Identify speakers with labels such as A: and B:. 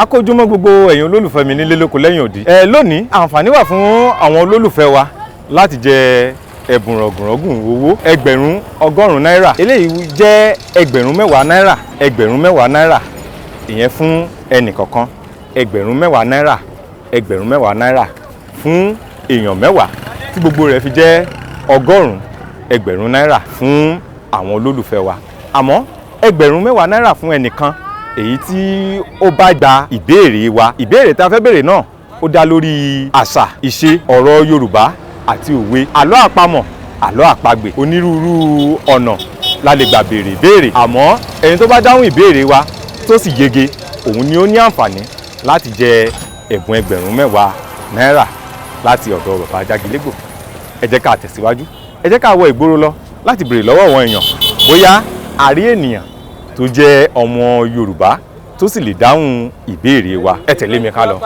A: Akójúmọ́ gbogbo ẹ̀yin olólùfẹ́ mi nílé lóko lẹ́yìn òdì. Ẹ lónìí, àǹfààní wà fún àwọn olólùfẹ́ wa láti jẹ ẹ̀bùn rọ̀gùnrọ̀gùn owó 1,100 náírà. Eléyìí jẹ́ 10,000 náírà, 10,000 náírà ìyẹn fún ẹnì kọ̀ọ̀kan, 10,000 náírà, 10,000 náírà fún èèyàn 10 tí gbogbo rẹ̀ fi jẹ́ 100,000 náírà fún àwọn olólùfẹ́ wa. Àmọ́ 10,000 náírà fún ẹnìkan èyí tí ó bá gba ìbéèrè wa. Ìbéèrè tá a fẹ́ béèrè náà, ó dá lórí àṣà, ìṣe, ọ̀rọ̀ Yorùbá àti òwe, àlọ́ àpamọ̀, àlọ́ àpagbè. Onírúurú ọ̀nà la lè gbà béèrè ìbéèrè, àmọ́ ẹni tó bá dáhùn ìbéèrè wa tó sì yege, òun ni ó ní àǹfààní láti jẹ ẹ̀bùn 10,000 náírà láti ọ̀dọ̀ bàbá Ajágilégbò. Ẹ jẹ́ ká tẹ̀síwájú, ẹ jẹ́ ká wọ ìgboro lọ láti béèrè lọ́wọ́ àwọn èèyàn bóyá a rí ènìyàn tó jẹ́ ọmọ Yorùbá tó sì lè dáhùn ìbéèrè wa. Ẹ tẹ̀lé mi ká lọ.